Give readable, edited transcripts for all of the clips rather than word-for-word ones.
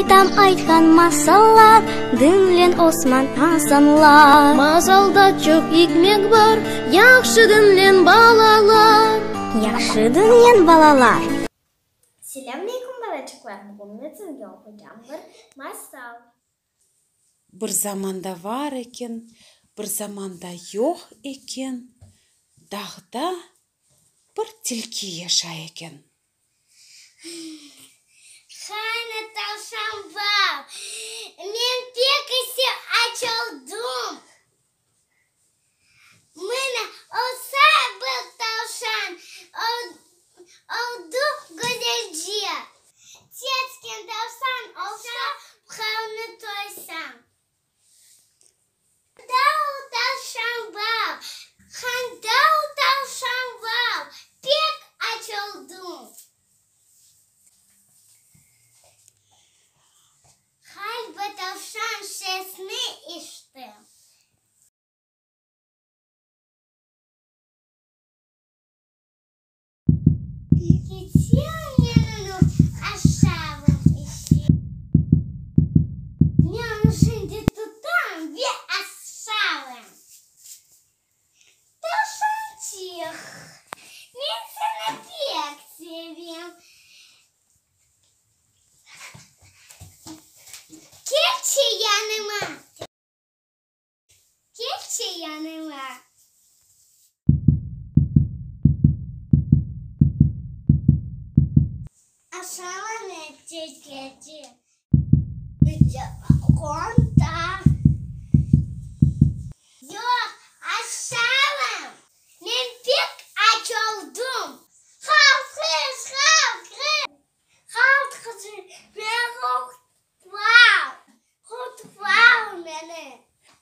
Bitam aytqan masallar, Diñleñ Osman, Asanlar. Masalda çoq ikmet bar, Yahşı diñleñ, balalar. Yahşı diñleñ, balalar. Selâm aleykum, balaçıqlar! Bugün men sizge oquycam bir masal. Bir zamanda var eken, bir zamanda yoq eken, dağda bir tilki yaşay eken. Qani, tavşan bar, men pek ise aç oldım. Mına, olsa bir tavşan, oldı güzelce. Seçken tavşan olsa, qarnı toysa. Anda o tavşan bar, anda o tavşan bar, pek aç oldım. Ğaliba tavşan sesni eşitti. Men onı şimdi tutam ve aşarım. Tavşançıq, men seni pek sevem. Kelçi yanıma. Kelçi yanıma. Aşamanı tilkici. Qonta. Yoq, aşarım. Men pek aç oldım. Halqış, halqış. Halqış, men qorqutma, qorqutma meni.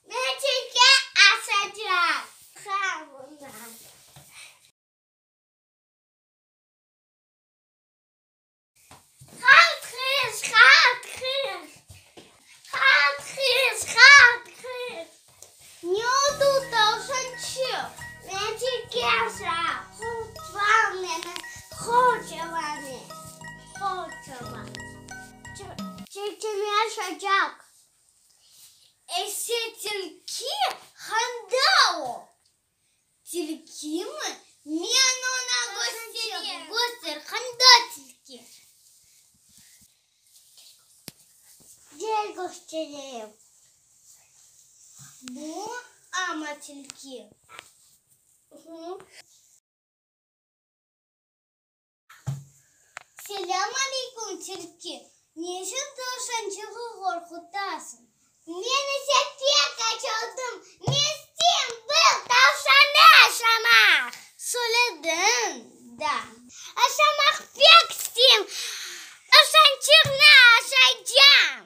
Men tilki aşacaq. Halqış, halqış. Halqış, halqış. Ne oldı, tavşançıq? Men tilki aşam. Qorqutma meni, qorçala meni, qorçala. Tilkini aşacaq. Ese tilki anda o. Tilkimi? Men oña kösterem. Köster, anda tilki. Gel köstereyim. Bu amma tilki. Selâm aleyküm, tilki! Ne içün tavşançığı qorqutasıñ? Men ise pek aç oldım, men isteyim bir tavşannı aşamaq. Söylediñ da. Aşamaq pek isteyim, tavşançıqnı aşaycam.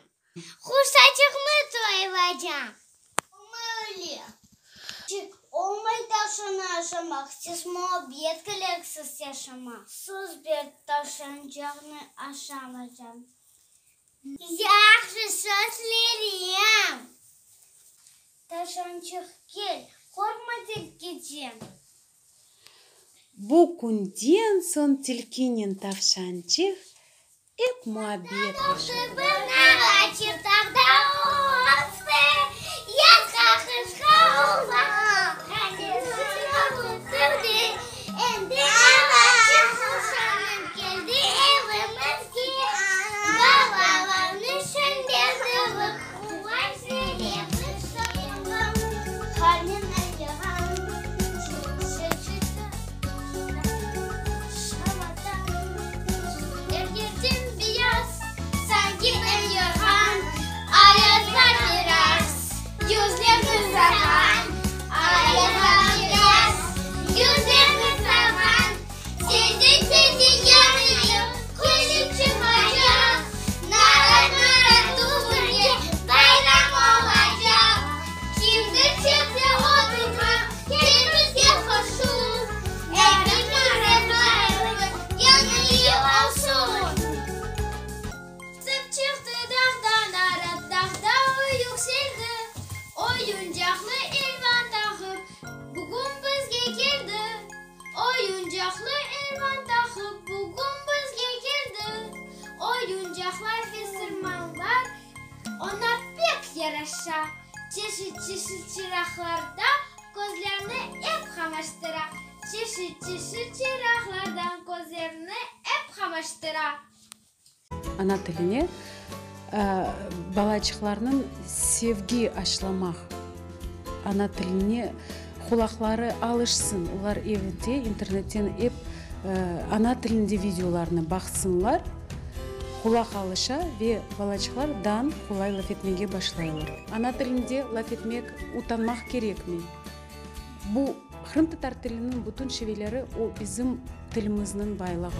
Qursaçıqnı toyuracam. Olmay öyle. Olmay tavşannı aşamaq, siz muabbet kereksiz yaşamaq. Söz ber, tavşançıqnı aşamaycam. Yahşı, söz berem. Tavşançıq, kel, qorqma tilkiden. Bu künden soñ tilkinen tavşançıq Ep muabbet yaşadılar. Er yerden beyaz, sanki bir yorğan, Ayazlar biraz yüzlerni sarğan. yaraşa. Çeşit-çeşit çıraqlardan közlerni ep qamaştıra. Çeşit-çeşit çıraqlardan közlerni ep qamaştıra. Ana tiline balaçıqlarnıñ sevgi aşlamaq, ana tiline qulaqları alışsın, olar evde internetten ep ana tilinde videolarnı baqsınlar, qulaq alışa ve balaçıqlar dan qolay laf etmege başlaylar. Ana tilinde laf etmek utanmaq kerekmey. Bu qırımtatar tiliniñ bütün şiveleri o bizim tilimizniñ baylığı.